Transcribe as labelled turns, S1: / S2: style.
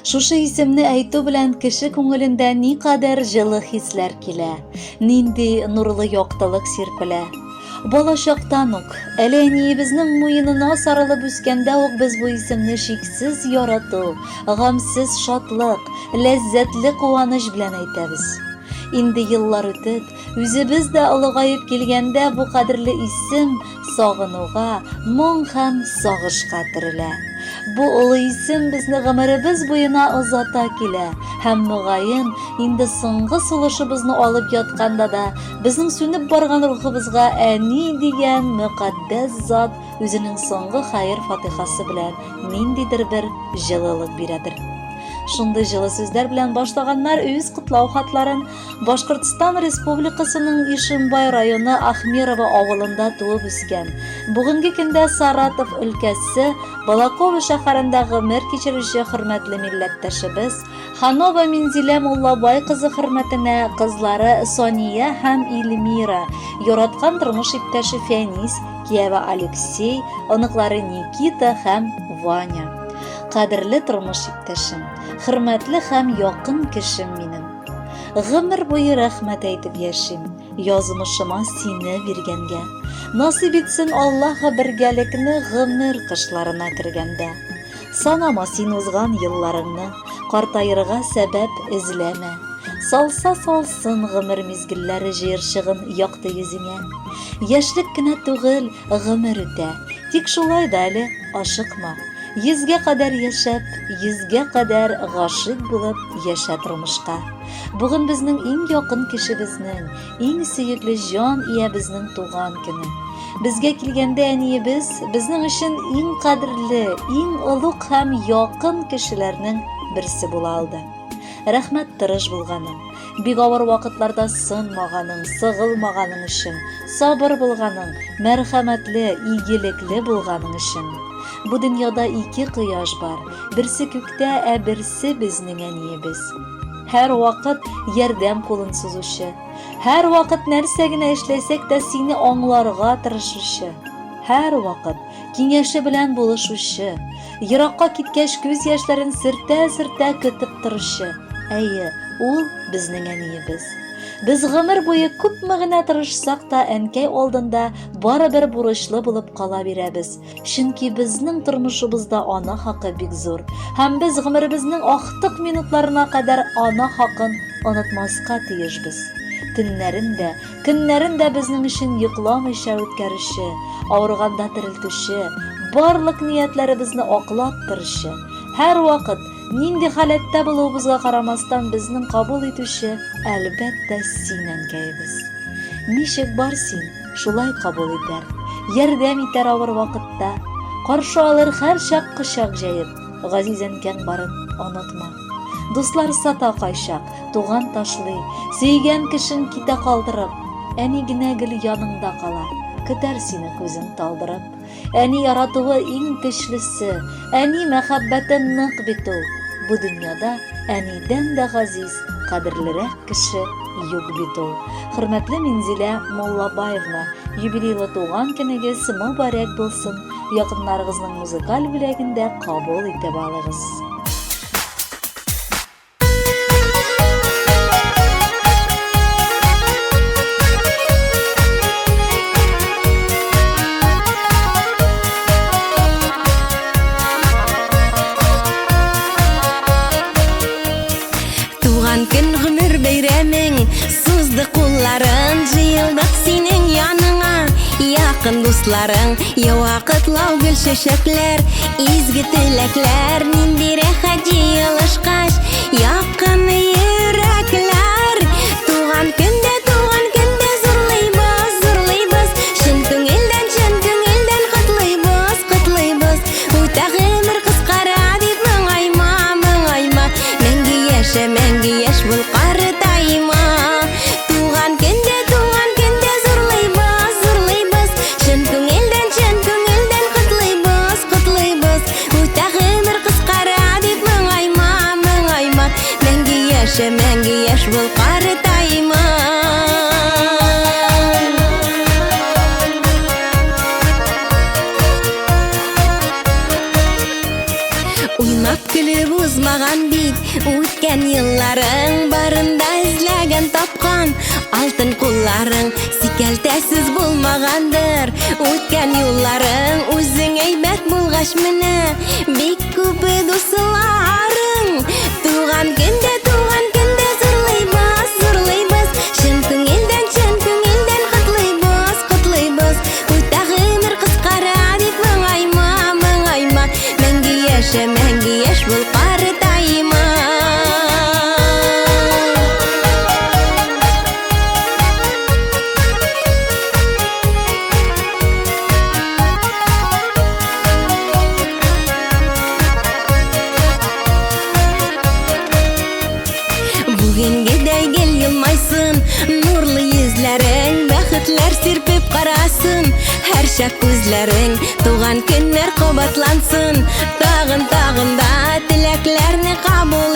S1: Шушы исемне әйтү белән кеше күңелендә никадәр җылы хисләр килә, нинди нурлы яктылык сирпелә. Балачактан ук, әле әниебезнең муенына сарылып үскәндә үк без бу исемне шиксез ярату, гамьсез шатлык, ләззәтле куаныч белән әйтәбез. Инде еллар үтеп, Үзебез дә олыгаеп килгәндә бу кадерле исем сагынуга, моң һәм сагышка төрелә. Бу олы исем безне гомеребез буена озата килә һәм, мөгаен, инде соңгы сулышыбызны алып ятканда да безнең сүнеп барган рухыбызга әни дигән мөкатдәс зат үзенең соңгы хәер-фатихасы белән ниндидер бер җылылык бирәдер. Шундый җылы сүзләр белән башлаганнар үз котлау хатларын Башкортстан Республикасының Ишембай районы Ахмерово авылында туып үскән, бүгенге көндә Саратов өлкәсе Балаково шәһәрендә гомер кичерүче хөрмәтле милләттәшебез Ханова Минзилә Муллабай кызы хөрмәтенә кызлары Сания һәм Эльмира, яраткан тормыш иптәше Фәнис, кияве Алексей, оныклары Никита һәм Ваня. Кадерле тормыш иптәшем, хөрмәтле һәм якын кешем минем. Гомер буе рәхмәт әйтеп яшим, язмышыма сине биргәнгә. Насыйп итсен Аллаһы бергәлекне гомер кышларына кергәндә. Санама син узган елларыңны, картаерга сәбәп эзләмә. Салса салсын гомер мизгелләре җыерчыгын якты йөзеңә. Яшьлек кенә түгел, гомер үтә. Тик шулай да әле ашыкма. Йөзгә кадәр яшәп, йөзгә кадәр гашыйк булып яшә тормышка. Бүген безнең иң якын кешебезнең, иң сөекле җан иябезнең туган көне. Безгә килгәндә әниебез безнең өчен иң кадерле, иң олуг һәм якын кешеләрнең берсе була алды. Рәхмәт тырыш булганың, бик авыр вакытларда сынмаганың, сыгылмаганың өчен, сабыр булганың, мәрхәмәтле, игелекле булганың өчен. Бу дөньяда ике кояш бар, берсе күктә, ә берсе безнең әниебез. Һәрвакыт ярдәм кулын сузучы, һәрвакыт нәрсә генә эшләсәк тә сине аңларга тырышучы, һәрвакыт киңәше белән булышучы, еракка киткәч күз яшьләрен сөртә-сөртә көтеп торучы. Әйе, ул безнең әниебез. Без гомер буе күпме генә тырышсак та, әнкәй алдында барыбер бурычлы булып кала бирәбез. Чөнки безнең тормышыбызда ана хакы бик зур. Һәм без гомеребезнең ахтык минутларына кадәр ана хакын онытмаска тиешбез. Төннәрен дә, Көннәрен дә безнең өчен йокламыйча үткәрүче, авырганда терелтүче, барлык ниятләребезне аклап торучы, һәрвакыт, нинди халәттә булуыбызга карамастан безнең кабул итүче, әлбәттә, син, әнкәебез. Ничек бар син, шулай кабул итәр, ярдәм итәр авыр вакытта, каршы алыр һәрчак кочак җәеп, газиз әнкәң барын онытма. Дуслар сата кайчак, туган ташлый, сөйгән кешең китә калдырып. Әни генә гел яныңда кала, көтәр сине күзен талдырып. Әни яратуы иң көчлесе, әни мәхәббәте нык бит ул. Бу дөньяда әнидән дә газиз, кадерлерәк кеше юк бит ул. Хөрмәтле Минзилә Муллабаевна, юбилейлы туган көнегез мөбарәк булсын, якыннарыгызның музыкаль бүләген дә кабул итеп алыгыз.
S2: Туган көн гомер бәйрәмең Сузды кулларын җыелдык синең яныңа Якын дусларың ява котлау гөл чәчәкләр Изге теләкләр нинди рәхәт җыелышкач Якын йөрәкләр Туган көндә туган көндә зурлыйбыз зурлыйбыз Чын күңелдән чын күңелдән котлыйбыз котлыйбыз Үтә гомер кыскара дип моңайма, моңайма. Мәңге яшә, мәңге яшь бул, картайма. Туган көндә, туган көндә зурлыйбыз, зурлыйбыз. Чын күңелдән, чын күңелдән котлыйбыз, котлыйбыз. Үтә гомер кыскара дип моңайма, моңайма. Үткән елларың барында эзләгән тапкан алтын кулларың сикәлтәсез булмагандыр. Үткән юлларың үзең әйбәт булгач менә бик күп дусларың. Туган көндә, туган көндә зурлыйбыз, зурлыйбыз. Чын күңелдән, чын күңелдән котлыйбыз, котлыйбыз. Үтә гомер кыскара дип моңайма, моңайма. Мәңге яшә, мәңге яшь бул, картайма. Бүгенгедәй гел елмайсын, нурлы йөзләрең, бәхетләр сирпеп карасын, һәрчак күзләрең, туган көннәр кабатлансын, тагын тагын да теләкләрне кабул.